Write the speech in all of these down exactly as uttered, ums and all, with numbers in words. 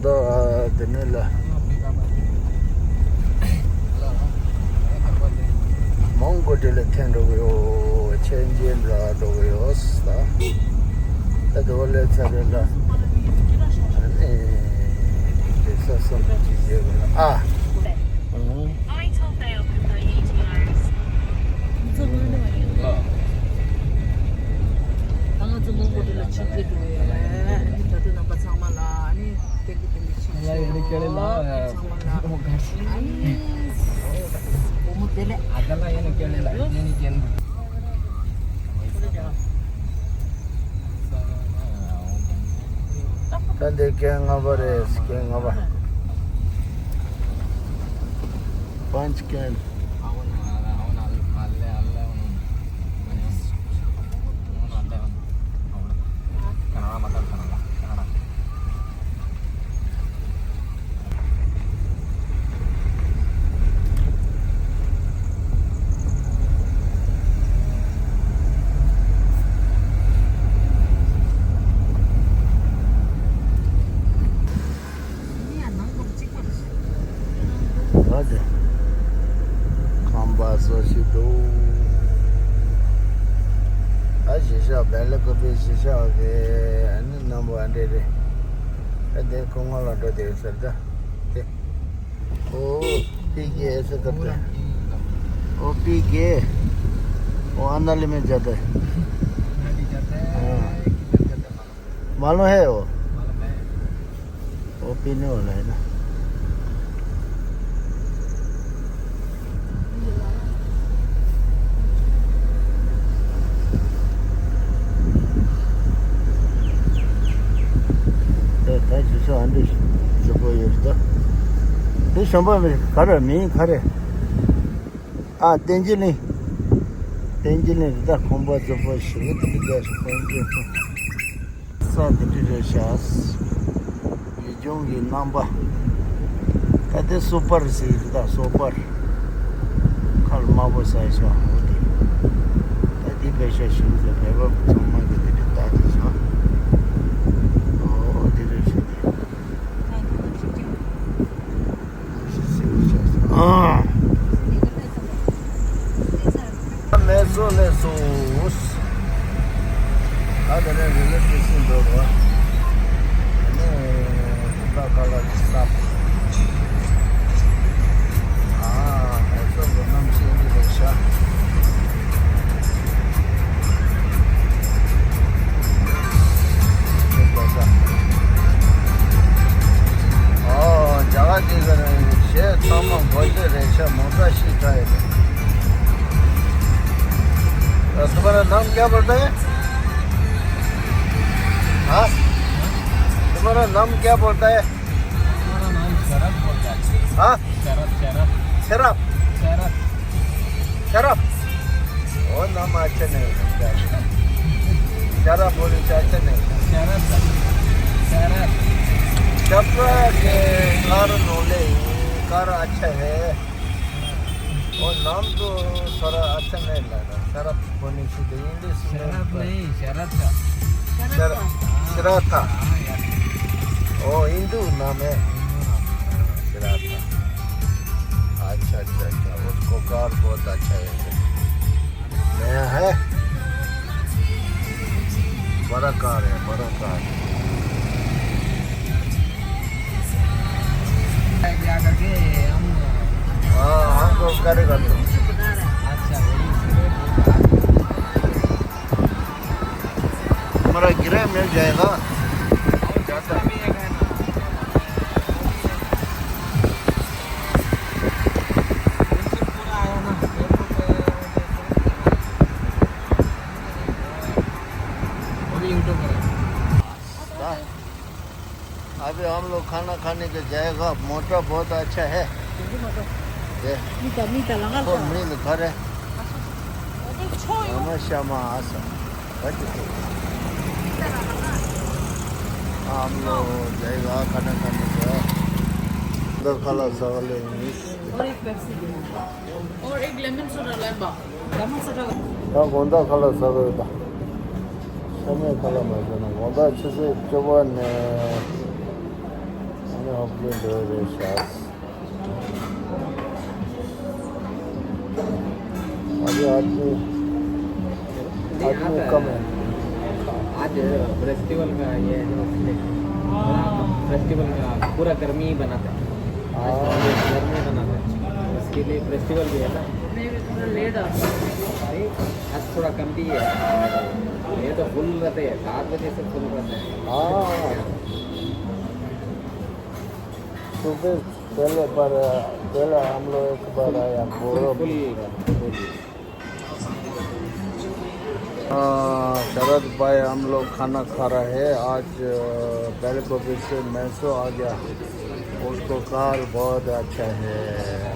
ད་དེ་ནས་ལ་མོང་གོ་ཊི་ལ་འཐེན་འགྲོ་གི་ཡོད། ཆན་ཅན་ལ་འགྲོ་གི་ཡོད་ད། ད་དེ་བ་ལས་ཚར་རེད་ལ། ཨ་ནི་དེ་ས་སོང་གི་བྱེད་དགོས་ལ། ཨ། ཨང་། ད་ང་ཚོ་མོང་གོ་ཊི་ལ་ཕྱིན་གྱི་འདུག་ཡ། ཨ་ནི་ད་དུང་རྣམ་པ་ཚང་མ་ལ་ཨ་ནི་སྐད་འབོད་དེ་འདྲ་ཞིག་ཡ་ཡ་ཡ་ཡ་ཚང་མ་ལ་ཨ་ནི་བུ་མོ་དེ་ལས་ཨ་ད་ལ་ཡ་ནི་སྐད་ལ་ཡ་ནི་སྐད། ད་འདི་ཀན་ལྔ་པ་རེད། ཀན་ལྔ་པ། པན་ཅ་ཀན། ད་དེ་ཁང་པ་བཟོ་བཞིན་འདུག་ད་གཞིས་ཆགས་བལ་ལ་ཀ་པའི་གཞིས་ཆགས་ཀྱི་ཨ་ནི་རྣམ་པ་འདྲ་རེད། ད་དེ་ཁོ་ང་ལ་འགྲོ་དེ་ཟེར་ད་དེ། O P के ऐसे करते हैं। ओ पी के। वो आंधा लिमिट जाता है। हाँ। मालूम है वो? वो पीने वाला है ना। ད་ད་ཞིག་ཤོག་ཨ་འདྲ་ཞིག་པོ་ཡོད་ད། འདི་གཞན་པ་མི་ག་རེ་མིང་ག་རེ། ཨ་བསྟན་འཛིན་གླིང་། བསྟན་འཛིན་གླིང་རི་དྭགས་ཁང་པ་རྫོགས་པ་ཞིག་ཏུ་ལི་དྭགས་ཁང་པ། ས་དེ་འདྲ་རེད་ཤག་ཡུལ་ལྗོངས་ཀྱི་རྣམ་པ། ད་དེ་སོ་པར་ཟེར་གྱི་ད་སོ་པར། ཁ་ལ་དམར་པོ་ཟ་ཤག་འོ་དེ། ད་དེ་བེད་ཤག་ཞིག་ཟེར་བེད་པ་ཚང་མ་གི་དེ་འདྲ་ད་དེ་ཤག་འོ་དེ་རེད་ཤག་ཨ། མེ་སོ་ལེ་སོ། ད་དེ་ནས་རི་ལི་ཏི་སི་འགྲོ་རོགས། དེ་ནས་ཀ་ཀ་ལ་ས། ཨ། མེ་སོ་འགྲོ་ནམ་ཤེས་ཀྱི་རེད་ཤག་ཨོ། རྒྱ་གར་དེ་ག་རེ་གཞས་ཚང་མ་མགོ་བརྗོད་རེད་ཤག་མོ་ཊ་ཤི་ཁ་ཡོད། तुम्हारा नाम क्या बोलता है? हाँ? तुम्हारा नाम क्या बोलता है? हमारा नाम शरद बोलता है। हाँ? शरद, शरद। शराब? शरद। शराब? वो नाम अच्छा नहीं है, शराब। शराब बोले तो अच्छा नहीं है। शरद, शरद। शराब के कार नोले, कार अच्छा है। वो नाम तो थोड़ा अच्छा नहीं लगा। शराब होने से तो इंग्लिश में शराब नहीं, शरद था। शर-, हाँ। श्रद्धा। हाँ यार। ओ, हिंदू नाम है। हिंदू नाम है। श्रद्धा। अच्छा, अच्छा, अच्छा। उसको कार बहुत अच्छा है। नया है। बड़ा कार है, बड़ा कार। क्या करके हम हाँ, हमको करेगा तो। अच्छा, वही। हमारा किराया मिल जाएगा। अभी हम लोग खाना खाने के जाएगा। मोटा बहुत अच्छा है। ये। मीठा, मीठा लगा ओ, था। मील खरे। अरे, छो यो। हम श्यामा आसा। हम लोग जाएगा खाना खाने के। दो खाला सवाल है। और एक पेप्सी दे। और एक लेमन सोडा लाइबा। ད་དགོང་དག་ཁ་ལག་ཟ་དགོས་ད། ཤ་མེད་ཁ་ལག་མ་ཟ་ན་དགོང་དག་ཆུ་ཚོད་བཅུ་པ་ནས། हम भी ले रहे साथ। अभी आदमी, नहीं, आदमी आप कम है। आज फेस्टिवल का ये है ना, इसलिए। फेस्टिवल का पूरा गर्मी ही बनाते हैं। आज हाँ। गर्मी बनाते हैं, उसके लिए फेस्टिवल भी है ना। नहीं, आज थोड़ा कम भी है। ये तो फुल रहते हैं, सात बजे से फुल रहते हैं। हाँ। सुबह पहले पर, पहले हम लोग एक बार आया, बोरो। Full, full. हाँ, शरद भाई, हम लोग खाना खा रहा है। आज, अ, पहले को फिर से मैसो आ गया। उसको काल बहुत अच्छा है।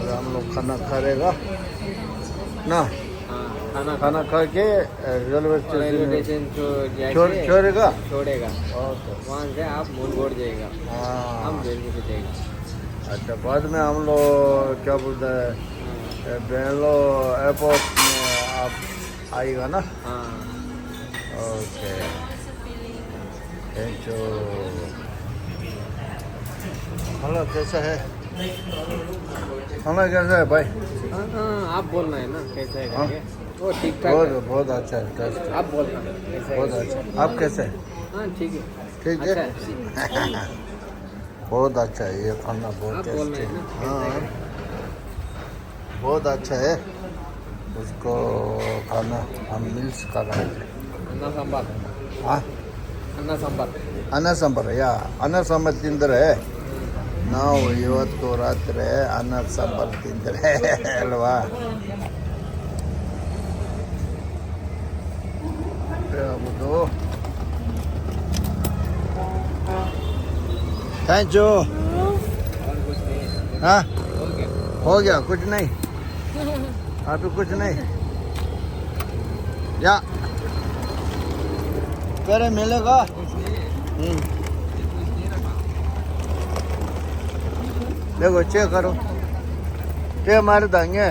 और हम लोग खाना खा रहेगा ना। हाँ, खाना खाना खा के, अ, रेलवे रेलवे स्टेशन स्टेशन जो जाके छोड़-, छोड़ेगा? छोड़ेगा। ओके। वहाँ से आप मुनगोड जाएगा। हाँ। हम रेलवे से जाएगा। अच्छा, बाद में हम लोग क्या बोलता है, हाँ। अ, बेंगलोर एयरपोर्ट में आप आएगा ना? हाँ। ओके। Thank you. हेलो, कैसा है? खाना कैसा है भाई? हाँ, हाँ, आप बोलना है ना, कैसा है हाँ। करके। वो ठीक ठाक बहुत, है। बहुत अच्छा है, टेस्ट। आप बोलना, कैसा है? बहुत अच्छा। आप कैसे हैं? हाँ, ठीक है। ठीक है? अच्छा है। बहुत अच्छा है ये खाना, बहुत आप बोलना टेस्टी है है। ना, कैसा हाँ। है? बहुत अच्छा है। उसको खाना हम मिल्स का खाएंगे। अन्ना सांबार। हाँ? अन्ना सांबार। अन्ना सांबार, या, अन्ना सांबार तिंदर है। ನಾವು ಇವತ್ತು ರಾತ್ರಿ ಅನ್ನ ಸಾಂಬಾರ್ ತಿಂದ್ರೆ ಅಲ್ವಾ? Thank you. हाँ? हो गया, कुछ नहीं। अभी कुछ नहीं। या। तेरे मिलेगा। हम्म। देखो, चेक करो। चेक मार देंगे।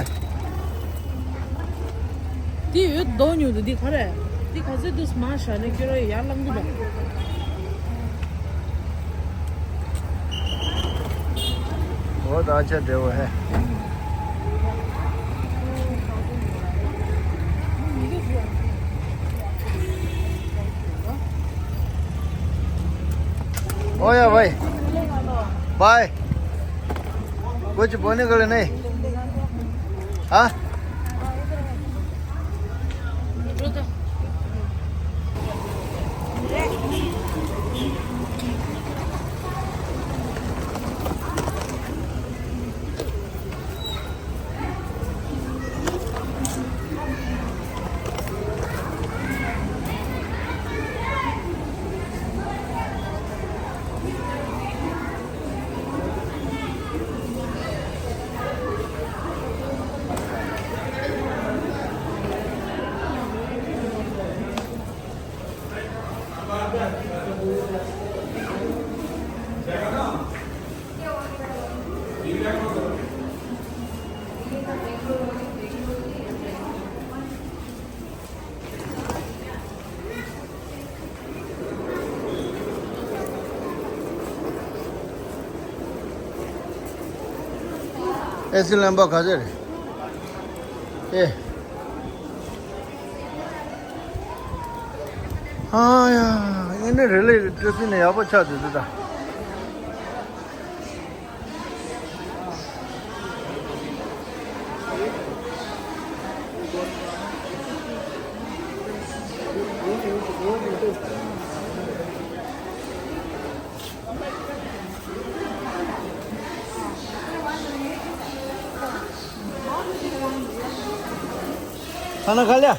འདི་འོད་མདོག་ཉུང་དུ་འདི་ག་རེ། འདི་ག་ཚོད་འདུག་མ་ཤ་ནས་ཁྱོད་ར་ཡར་ལངས་གི་འདུག बहुत अच्छा देव है। ओया भाई, बाय। कुछ बोलने के लिए नहीं? हाँ? ཨེ་སི་ལམ་པ་ག་ཚོད་རེད། ཨེ། ཨ་ཡ། ཨེ་ནི་རེ་ལེ་ཏི་སི་ནས་ཡག་པོ་ཆགས་འདུག་ད། खाना खा लिया?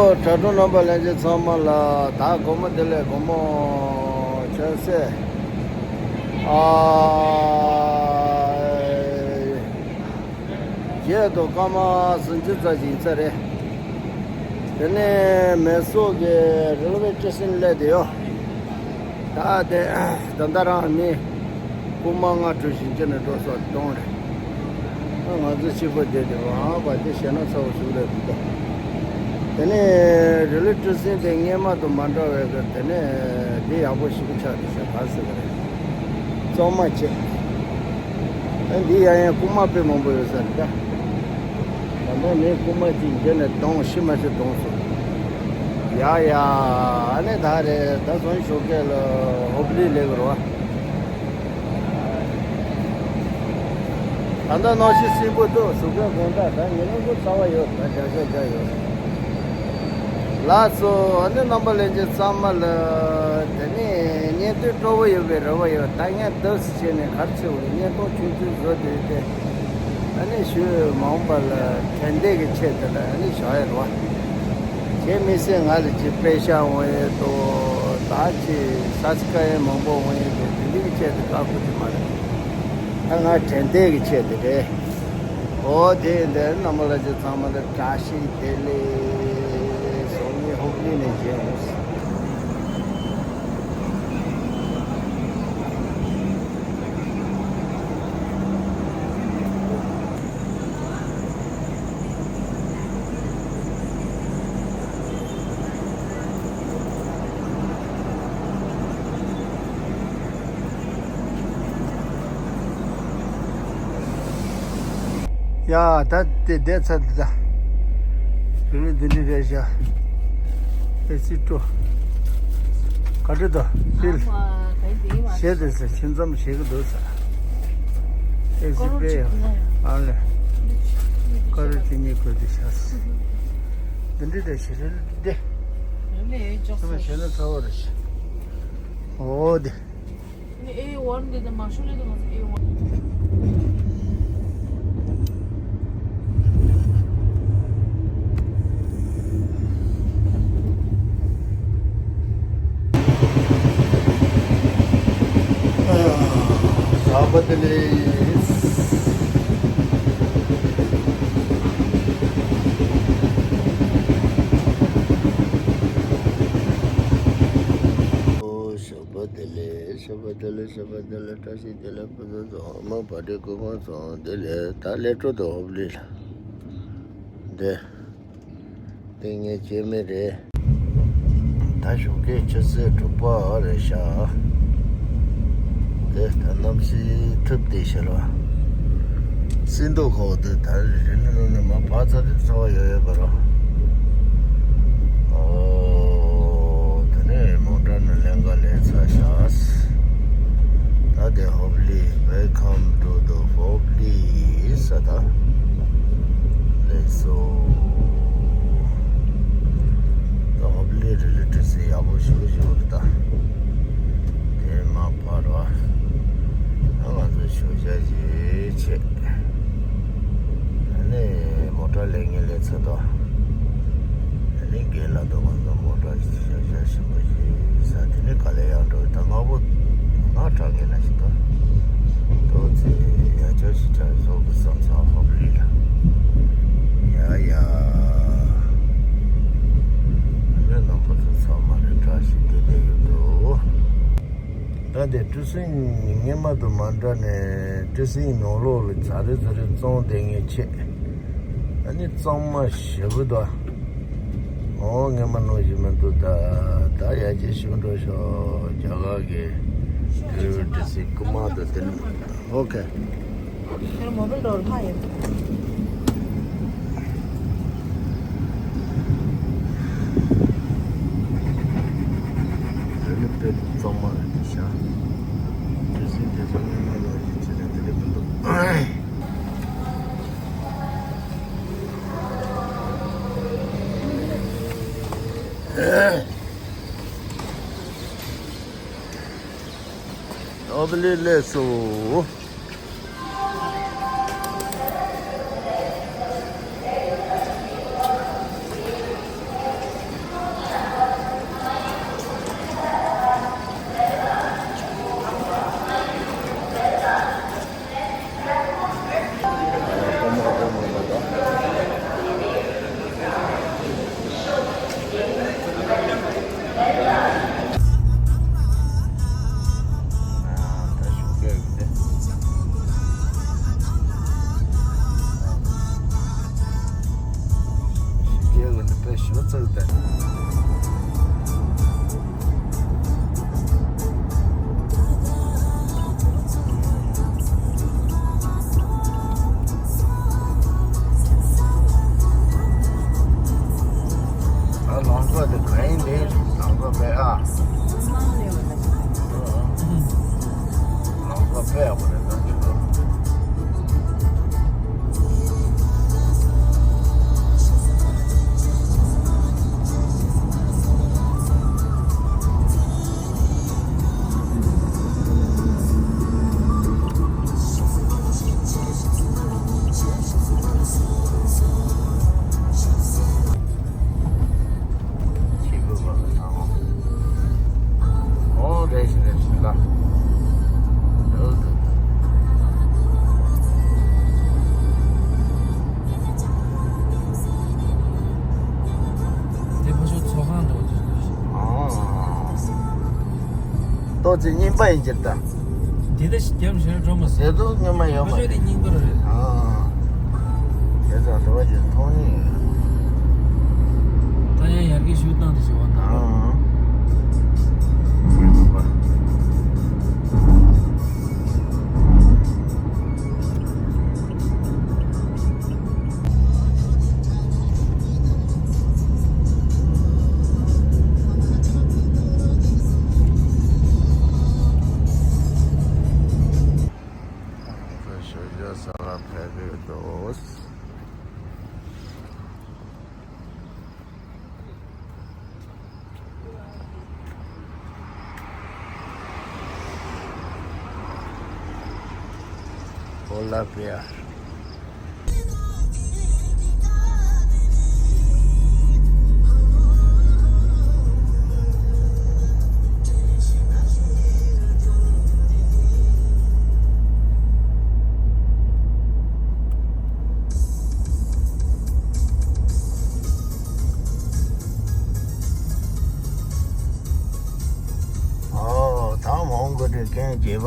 དྲ་གྲོགས་རྣམ་པ་ལྷན་རྒྱས་ཚང་མ་ལ་ད་དགོང་མོ་བདེ་ལེགས། དགོང་མོ་ཆོས་སེ། ཨ། རྒྱས་དུ་སྐར་མ་སུམ་ཅུ་ཙམ་ཞིག་ཡིན་ས་རེད། དེ་ནས་མེ་སོག་གི་རེལ་ཝེ་སྟེ་ཤན་སླེབས་བསྡད་ཡོད། ད་དེ་ད་ལྟ་རང་ནི་རྐུན་མ་ལྔ་དྲུག་ཞིག་ཅི་ནས་འགྲོ་སོགས་གཏོང་རེད། ང་ཚོ་གཅིག་པོ་བསྡད་དེ་རང་བ་དེ་ཞེ་ན་ཚ་བོ་ཞིག་རེད་འདུག་དེ་ནས་རི་ལི་ཊི་སིན་དེ་སྔས་མ་དང་མ་འདྲ་བའི་གི་དེ་ནས་འདི་ཡག་པོ་ཞིག་ཆགས་འདུག་ཟེར་ག་ཟེར་གི་རེད། གཙང་མ་བྱས། ཨ་འདི་ཡང་ཡང་རྐུན་མ་དཔེ་མང་པོ་ཡོད་ས་རེད་ད། ད་ལྟ་ངས་རྐུན་མ་གཅིག་འདི་ནས་བརྡུངས་ཤི་མ་ཤི་བརྡུངས་སོང་། ཡ་ཡ། ཨ་ནི་ད་རེད་ད་སོང་ཞོགས་ཀས་ལ་ཧོབ་ལི་ལེགས་རོ། ད་ལྟ་གནམ་གཤིས་བསིལ་པོ་འདུག་ཞོགས་ཀས་དགོང་དག་ད་ཉི་མ་གུང་གསར་བ་ཡོད། ད་བརྒྱ་ཆ་བརྒྱ་ཡོད། ལགས་སོ། ཨ་ནི་རྣམ་པ་ལྷན་རྒྱས་ཚང་མ་ལ་དེ་ནས་བརྙན་ཐུང་སྤྲོ་བོ་ཡོད་པའི་རེ་བ་ཡོད། ད་ངས་འདུག་སེ་བྱས་ནས་ག་རེ་བྱེད་དགོས་རེད། བརྙན་ཐུང་ཆུང་ཆུང་བཟོ་བསྡད་དེ། ཨ་ནི་ཞུ་མ་འོངས་པ་ལ་དྲན་རྟེན་གྱི་ཆེད་དུ་ལ་ཨ་ནི་བཞག་ཡོད་རེད་བ། གཞན་མི་སེར་ང་ལ་ཅིག་པེ་ཤ་འོང་ཡས་དོ། ད་ཅིག་ས་ཆ་དཀའ་ཡས་མང་པོ་འོང་ཡས་དོ། དེ་འདྲའི་གི་ཆེད་དུ་བཀག་དགོས་ཀྱི་མ་རེད། ད་ང་དྲན་རྟེན་གྱི་ཆེད་དུ་རེད། འོ་དེ་འདིར་རྣམ་པ་ལྷན་རྒྱས་ཚང་མ་ལ་བཀྲ་ཤིས་བདེ་ལེགས། སང་ཉིན་ཧོབ་ལི་ནས་མཇལ་ཡོང་། ཡ་ད་དེ་བསྡད་ཚར་འདི་ད། བུད་མེད་འདི་འདྲ་རེད་ཤག་ཨེ་སི་སྤྲོ། ག་འདྲ་འདུག་ཕིལ། ཞེས་དེ་ཟེར་ཁྱིམ་ཚང་ཞེ་གི་འདུག་ཟེར། ཨེ་སི་དཔེ་ཡང་ཨ་ལས། ཀ་རུ་གཅིག་གཉིས་བཀོད་དེ་ཤག་འདི་འདྲ་རེད་ཤག་རེད་དེ། ཨ་མ་བྱས་ན་ཚ་བོ་རེད་ཤག་འོ་དེ། ཨེ་ཝན་དེ་དང་མ་ཤོ་ལེ་དང་ཨེ་ཝན། ཞོགས་པ་བདེ་ལེགས། ཨོ་ཞོགས་པ་བདེ་ལེགས། ཞོགས་པ་བདེ་ལེགས། ཞོགས་པ་བདེ་ལེགས། བཀྲ་ཤིས་བདེ་ལེགས། ཕུན་སུམ་ཚོགས། ཨ་མ་བྷ་ཊི་སྐུ་ཁམས་བཟང་། བདེ་ལེགས། ད་ལས་འཕྲོ་དང་ཧོབ་ལི་ལ་བསྡད། དེ་ངའི་སྐྱེ་དམན་རེད། ད་ཞོགས་ཀས་ཆུ་ཚོད་དྲུག་པ་རེད་ཤག་དེ་ད་གནམ་གཤིས་ཐུབ་བསྡད་ཤག་ལ། སེམས་སྡུག་ཁོག་དེ་ད་རི་ལི་ལུང་ནས་མར་བབས་ཚར་དུས་ཚ་བ་ཡོད་ཡོད་པ་རེད། ཨོ་དེ་ནས་མོ་ཊ་ནང་ལེན་ག་ལས་ཚར་ཤག་ད་དེ་ཧོབ་ལི། Welcome to the ཧོབ་ལི་ས་ད། ལེགས་སོ། ད་ཧོབ་ལི་རི་ལི་ཊི་སི་ཡག་པོ་ཞེ་པོ་ཞིག་རེད་ད། དེ་མར་ཕར་ར། ད་ང་ཚོ་ཞོགས་ཇ་ཅིག་བྱས། ཨ་ནི་མོ་ཊ་ལེན་མཁན་སླེབས་ཚར་དོ། ཨ་ནི་རྒན་ལགས་དང་ང་ཚོ་མོ་ཊ་ཞོགས་ཇ་ཞིམ་པོ་ཞིག་ཟ། དེ་ནས་ག་ལེར་ཡར་འགྲོ། ད་སྔ་པོ་ང་དྲག་གི་ན་ཞིག་ད། ཏོག་ཙེ་ཡར་ཅོག་ཞིག་ཆ་བཟོ་དགོས་བསམ་ཚར་ཧོབ་ལི་ལ། ཡ་ཡ། ཨ་ནི་རྣམ་པ་ཚོ་ཚང་མ་ལ་བཀྲ་ཤིས་བདེ་ལེགས་ཡོད་དོ། ད་དེ་ཊི་སིན་སྔོན་མ་དང་མ་འདྲ་ནས་ཊི་སིན་ནང་ལོགས་ལ་ཛ་རེ་ཛ་རེ་བཙོང་བསྡད་མཁན་བྱས། ཨ་ནི་གཙང་མ་ཞེ་པོ་འདུག་ཨོ་སྔོན་མ་ནང་བཞིན་མི་འདུག་ད་ད་ཡར་རྒྱས་ཕྱིན་འགྲོ་ཤག་རྒྱ་གར་གྱི་ཌེ་ལི་ཝ་རི་ཊི་སིན་རྐུན་མ་དང་དེ་ནི། ཨོ་ཁེ། དེར་མོ་བིལ་ཌོར་ལྷག་ཡོད། དེ་ནི་དཔེ་གཙང་མ་རེད་ཤག་དེ་སྲིད་དེ་ཚོ་སྔོན་མ་ལོ་རྒྱུས་བྱས་ནས་དེ་ལས་མི་འདུག་ཨོ་བི་ལི་ལས་སོ། ལམ་ཁ་དཔེ་ཡག་པོ་རེད་ད་ཅིག་འགྲོ། ཆེ་དགོས་པ་ལ་ཚང་མ། ཨོ་རེད་ཤི་རེད་ཤི་ལ། འགྲོ་འགྲོ། དེ་ཕ་ཤོ་ཚོགས་ཁང་འགྲོ་འདུག་ཨོ། ཏོག་ཙི་རྙིང་པ་ཡིན་གྱི་ད། འདི་ལྟ་ཞིག་རྒྱབ་བཞག་འགྲོ་མ་སོང་། ཟེར་དུས་སྔོན་མ་ཡོད་མ་ཁ་ཤས་རེད། དེ་རྙིང་པ་རེད། ཨ། དེ་ཚོ་དུ་བ་ཅིག་མཐོང་ནི་ཡོད། ད་ཡང་ཡར་རྒྱས་ཞུ་སྟངས་དེ་ཞིག་བ་ན། ཨ། ཞོགས་ཇ་ཟ་ལ་ཕེབས་ཀྱི་འདུག་ཨོ་ལ་པི་ཡ། ཨོ། ད་མོན་གྷོ་དེ་རྐྱེན་བྱེད་པ།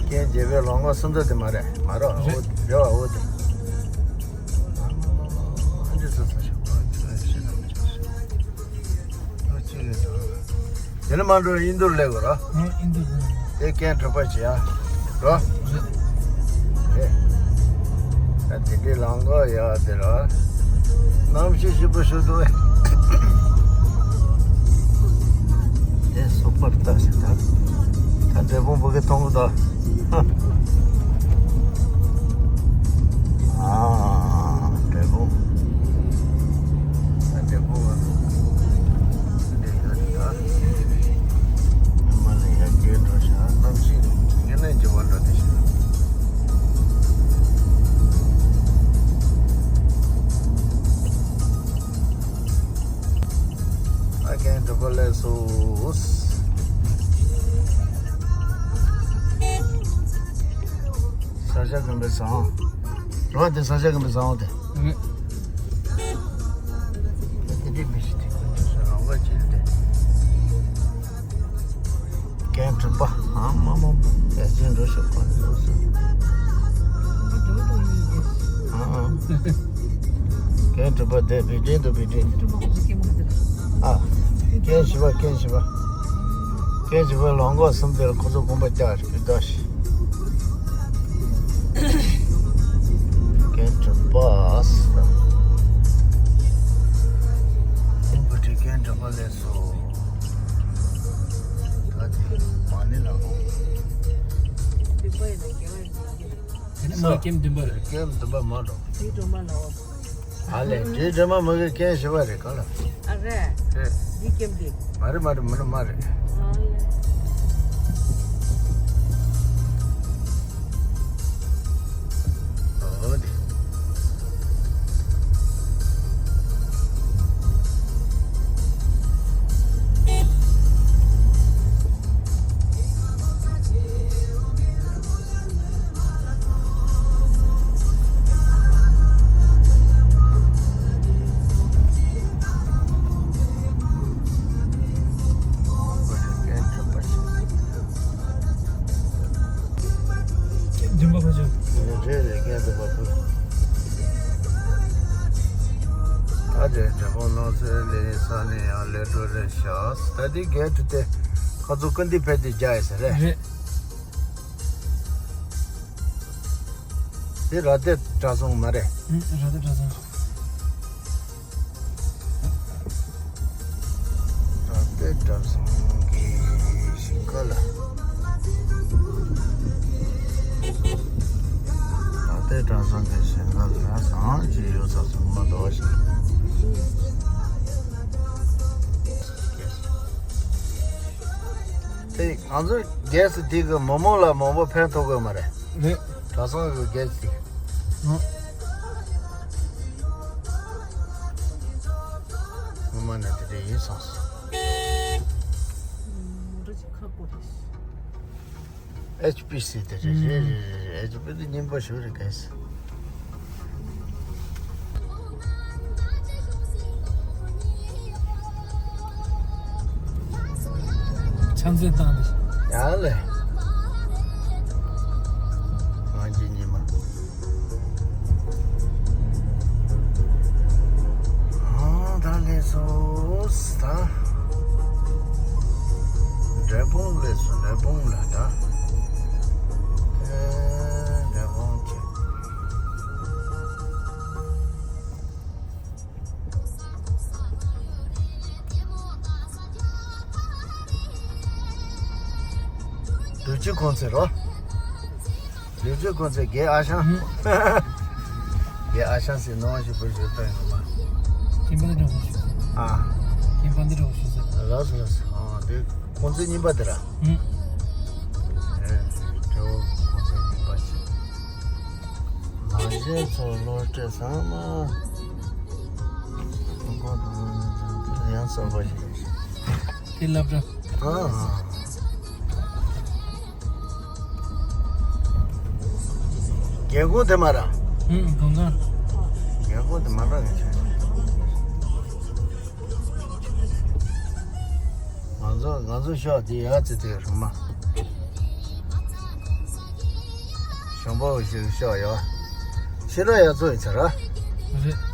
རྐྱེན་བྱེད་པའི་ལོང་ག་སུམ་རྩ་དེ་མ་རེད། མ་རོ། རེད། འོ་རེད་བ། འོ་དེ། ཨ་འདི་སོ་སོ་ཞིག་གོ་ཅི་ལ་ཤེས་ན་མི་ཆོག་ཤེས། འོ་ཅི་རེད་དང་། དེ་ནས་མ་འགྲོ་ཨིན་དུར་སླེབས་དགོས་ར། ཨ་ཨིན་དུར་སླེབས། དེ་རྐྱེན་གྲུབ་པ་བྱེད་ཡ། རོ། རེད། ཨེ། ད་དེ་འདྲའི་ལམ་ཁ་ཡག་དེ་ར། གནམ་གཤིས་སྐྱིད་པོ་ཞིག་འདུག་ཨེ། དེ་སོ་པར་ལྟ་ཞིག་ད། ད་འབྲས་སྤུངས་བོད་སྐད་མཐོང་གི་འདུག་ཨ། འབྲས་སྤུངས། ད་འབྲས་སྤུངས་ལ། འདི་ཡོད་རེད་ད། ཉི་མ་ལ་ཡར་རྒྱས་འགྲོ་ཤག་གནམ་གཤིས་ངན་ན་འགྱུར་བ་འགྲོ་བསྡད་ཤག་ཨ་རྐྱེན་གྲུབ་པ་ལེགས་སོ། ས་ཆ་གང་པའི་ཟ་འོང་། རེད་བ། དེ་ས་ཆ་གང་པའི་ཟ་འོང་དེ། རེད། དེ་འདྲའི་མི་ཞིག་དེ་ཁོ་ཚོ་རང་དབང་ཅིག་རེད་དེ། རྐྱེན་གྲུབ་པ། ཨ་མ་མ་མ། ཡར་རྒྱས་འགྲོ་ཤོག་གོ་ནས་འགྲོ་སོང་། ཨ་ཨ། རྐྱེན་གྲུབ་པ་དེ་བི་ཏྲིན་དུ་བི་ཏྲིན། ཨ། རྐྱེན་བཞི་པ། རྐྱེན་བཞི་པ། རྐྱེན་བཞི་པ་ལོང་ག་གསུམ་དེར་ཁོ་ཚོ་དགོངས་པ་བཞག་རེད་ད་ཤི། རྐྱེན་གྲུབ་པ། ཨིན་བུ་ཏྲི་རྐྱེན་གྲུབ་པ་ལེགས་སོ། ད་དེ་མ་ཎི་ལ་ཧོ། དེ་ནས་མ་ཀེམ་བདུན་པ་རེད། ཀེམ་བདུན་པ་མ་འགྲོ། དེའི་སྒྲོལ་མ་ལ་འོ། ཨ་ལས། དེའི་སྒྲོལ་མ་མ་གི་ཀེམ་བཞི་པ་རེད་ག་ལ། ཨ་རེད། རེད། འདི་ཀེམ་འདི། མ་རེད་མ་རེད། མ་ནི་མ་རེད། ཨ་ལས། ཨོ་དེ། ད་ནི་ཡང་ལས་འགྲོ་རེད་ཤག་ད་འདི་གེ་ཊི་དེ་ཁ་ཚོ་ཀུན་ཏི་ཕེ་དེ་རྒྱ་ཡི་ས་རེད། རེད། དེ་ར་ཏེ་གྲྭ་ཚང་མ་རེད། ཨུ། ར་ཏེ་གྲྭ་ཚང་། ར་ཏེ་གྲྭ་ཚང་གི་ཞིང་ཁ་ལ། ར་ཏེ་གྲྭ་ཚང་གི་ཞིང་ཁ་ལ་བཟང་ཅིག་ཡོད་ས་སོང་མ་གཏོགས་ཤིག་དེ་ང་ཚོའི་གེ་སི་དེ་གི་མི་མང་ལ་མང་པོ་ཕན་ཐོགས་གི་མ་རེད། རེད། གྲྭ་ཚང་གི་གེ་སི་དེ། ཨང་། སྔོན་མ་ནས་དེ་འདྲ་ཡིན་སོང་ཟེར། མོ་ཊ་ཅིག་ཁ་སྐོར་རེད། ཨེཆ་པི་སི་དེ་རེད། རེད་རེད་རེད། ཨེཆ་པི་སི་དེ་རྙིང་པ་ཞིག་རེད་གལ་སྲིད། ཆམ་ཟིན་བཏང་དེ། ཡ་ལེ། ང་གཅིག་ཉི་མ། ཨང་། ད་ལས་སོ་ད། འབྲས་སྤུངས་ལས་སོ། འབྲས་སྤུངས་ལ་ད། ཨེ། འབྲས་སྤུངས་ཆེ། ལུག་ཅུ་ཁོང་ཚེ་རོ། ལུག་ཅུ་ཁོང་ཚེ་རྒན་ཨ་ཞང་། རྒན་ཨ་ཞང་ཟེར་ནོ་ཞིག་བུ་ཞིག་བཏང་ཡོང་མ། ཁྱིམ་པ་འདི་འདྲ་བོ་ཞིག་ཟེར། ཨ། ཁྱིམ་པ་འདི་འདྲ་བོ་ཞིག་ཟེར། ལགས་སོ་ལགས་སོ། ཨ། དེ་ཁོང་ཚེ་གཉིས་པ་དེ་ར། ཨུ། ཨེ། དེ་བོ་ཁོང་ཚེ་གཉིས་པ་ཞིག་ལ་གཞས་ཚོ་བློ་གཏད་ཚང་མ། ཡང་གསར་པ་ཞིག་རེད། དེ་སློབ་གྲྭ། ཨ། རྒན་ཁོང་དེ་མ་ར། ཨུ། སྒང་ག་རྒན་ཁོང་དེ་མ་ར་རེད། ང་ཚོ་ང་ཚོ་ཤོག་དེ་ཡ་ཙི་ཙི་རུ་མ། ཞོགས་པ་ཞིག་ཤོག་ཡོ། ཕྱི་དྲོ་ཡ་ཚོ་ཡིན་ཚ་ར། རེད།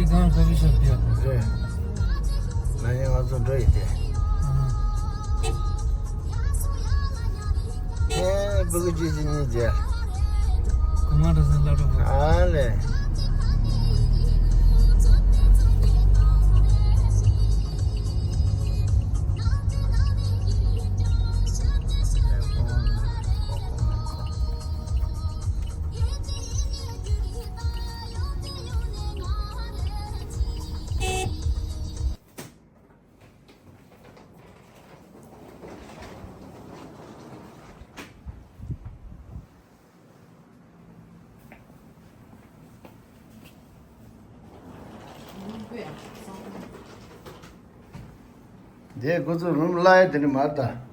དེ་གང་ཁོ་བི་ཤོབ་དེ། རེད། ན་ནིང་ང་ཚོ་འགྲོ་ཡི་དེ། ཨ། ཨེ། སྤུ་གུ་གཅིག་གཅིག་གཉིས་བརྒྱ། གོང་མ་འགྲོ་སོང་སློབ་གྲོགས་པོ། ཨ་ལེ། འདི་ཁོ་ཚོ་རུམ་གླ་ཡ་དེ་ནི་མ་རེད་ད།